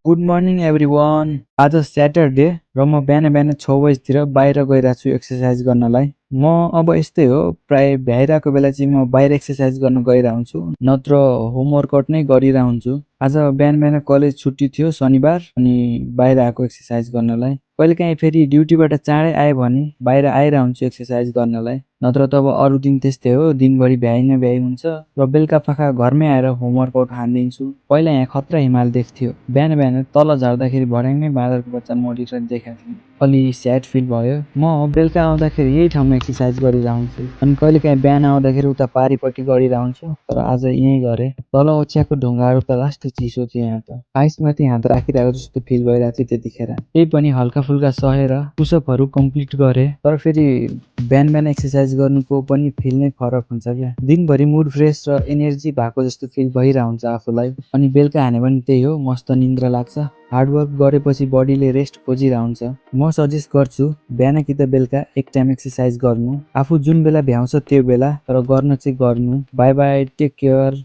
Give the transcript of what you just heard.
Good morning everyone. आज Saturday र म बिहान बिहान 6 बजीतिर बाहिर गइरहेको छु एक्सर्साइज गर्नलाई। म अब यस्तै हो, प्राय भ्याइरहेको बेला चाहिँ म बाहिर एक्सर्साइज गर्न गइरहेको हुन्छु, नत्र होमवर्कआउट नै गरिरहेको हुन्छु। आज बिहान बिहान कलेज छुट्टी थियो, शनिबार, अनि बाहिर आएको एक्सर्साइज गर्नलाई। कहिलेकाहीँ फेरि ड्युटीबाट चाँडै आयो भने बाहिर आइरहेको हुन्छु एक्सर्साइज गर्नलाई, नत्र त अब अरू दिन त्यस्तै हो, दिनभरि भ्याइ न भ्याइ हुन्छ र बेलुका फाखा घरमै आएर होमवर्कआउट हानिदिन्छु। पहिला यहाँ खतरा हिमाल देख्थ्यो, बिहान बिहान तल झार्दाखेरि भर्याङमै बाँदरको बच्चा मरिरहेको देखाएको थिएँ। अलि स्याड फिल भयो। म बेलुका आउँदाखेरि यही ठाउँमा एक्सर्साइज गरिरहेको हुन्छु, अनि कहिलेकाहीँ बिहान आउँदाखेरि उता पारिपट्टि गरिरहेको हुन्छु, तर आज यहीँ गरेँ। तल ओछ्याएको ढुङ्गाहरू त लास्टै चिसो थियो, यहाँ त आइसमाथि हात राखिरहेको जस्तो फिल भइरहेको थियो त्यतिखेर। त्यही पनि हल्का फुल्का सहेर पुसअपहरू कम्प्लिट गरेँ, तर फेरि बिहान बिहान एक्सर्साइज गर्नुको पनि फिल नै फरक हुन्छ क्या। दिनभरि मुड फ्रेस र एनर्जी भएको जस्तो फिल भइरहेको हुन्छ आफूलाई, अनि बेलुका हाने पनि त्यही हो, मस्त निन्द्रा लाग्छ। हार्डवर्क गरेपछि बडीले रेस्ट खोजिरहेको हुन्छ। म सजेस्ट गर्छु बिहान कि त बेलुका एक टाइम एक्सर्साइज गर्नु। आफू जुन बेला भ्याउँछ त्यो बेला, तर गर्न चाहिँ गर्नु। Bye bye, take care.